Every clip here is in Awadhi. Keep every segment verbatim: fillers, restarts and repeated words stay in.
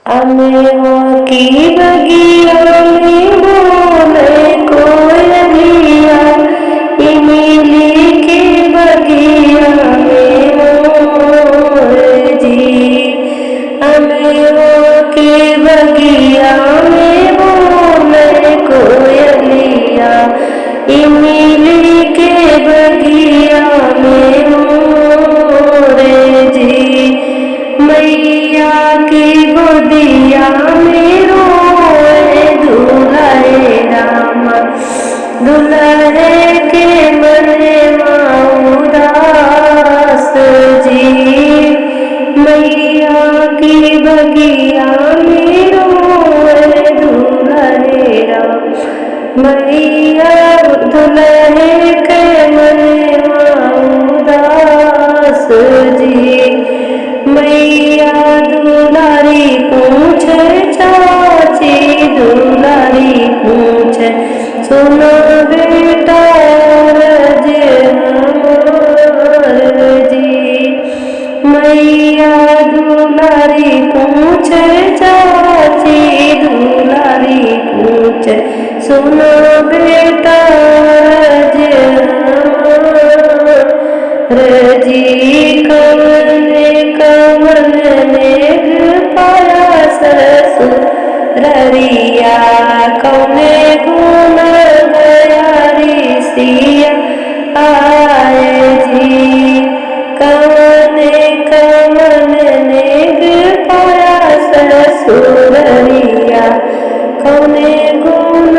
अमवा की बगिया में बोले कोयलिया, इमली के बगिया में मोर जी। अमवा के बगिया में बोले कोयलिया, इमली के बगिया में मोर जी। मैया की गोदिया में रोए दुलहे रामा, दुलहे के मनवा उदास जी। मैया की बगिया में रोए दुलहे रामा, मैया दुलहे के मनवा उदास जी। मैया दुलारी पूछे चाची दुलारी पूछे, सुना बेटा अरज हमार जी। मैया दुलारी पूछे चाची दुलारी पूछे, सुना बेटा अरज हमार जी। कवन कवन नेग पाया ससुररिया, कवने गुन गया रिसिया आए जी। कवन कवन नेग पाया ससुररिया, कवने गुन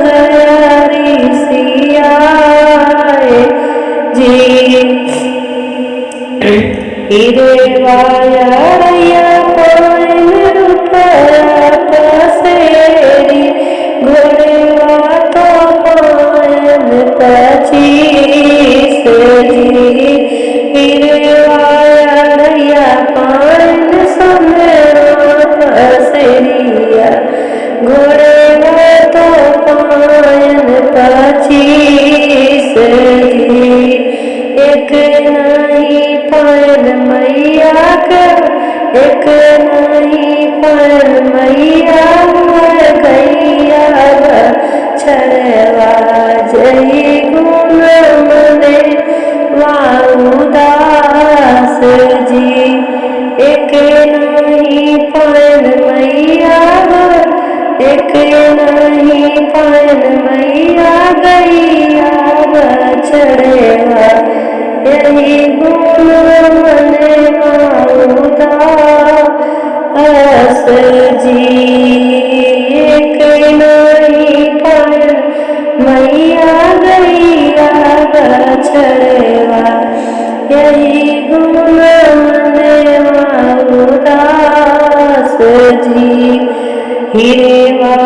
गया रिसिया आए जी। हीरे वाया रैया पायन रुपया पसेरी, घोड़ेवा तो पायन पचीस जी। हीरे वाया रैया पायन सोनवा पसेरिया, घोड़ेवा तो पायन पचीस जी। एक नाहीं पायन मैया का, एक नाहीं पायन मैया हुए गैया बछड़वा, जही गुन मनवा उदास जी। एक नाहीं पायन मैया हो, एक नाहीं पायन मैया गैया बछड़वा, यही गुन मनवा उदास जी। एक नाहीं पायन मैया गैया बछड़वा, यही गुन मनवा उदास जी। हीरेवा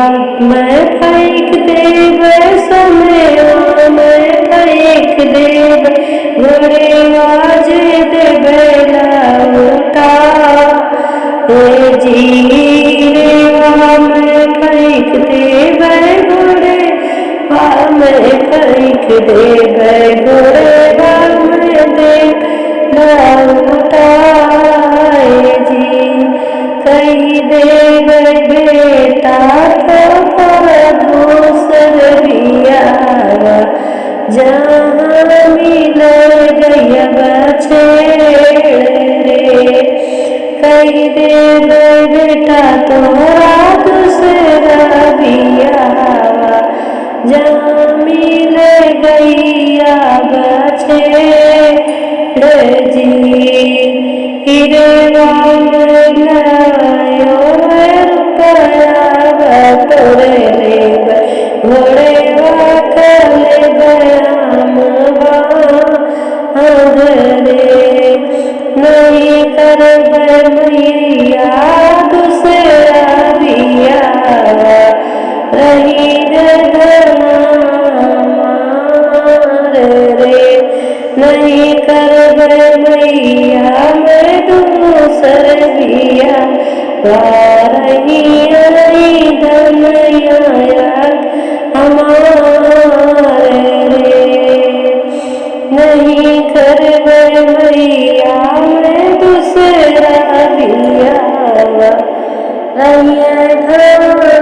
मैं फेंक देबै, सोनेवा मैं फेंक देबै, घोड़ेवा जे देबै लौटा। ए जी, हीरेवा मैं फेंक देबै, घोड़े वा में फेंक देबै, घोड़ेवा में दे लौटाए जी। कही देबै बेटा तो दूसर बियाह, जहाँ मिले गया बछेड़ रे। कही देबै बेटा तोरा दूसरा बियाह, जहाँ मिले गैया बछेड़ जी। हीरेवा में नयो रुपया तोरे लेबै, घोड़ेवा के लेबै हम बाँध रे। नहीं करबै मैया दूसरा बियाह, रही रे धन हमार रे। नहीं करबै मैया मैं दूसर बियाह, रही आई धन आया हमार रे। नहीं करबै मैया मैं दूसरा बियाह, अइहे ढोल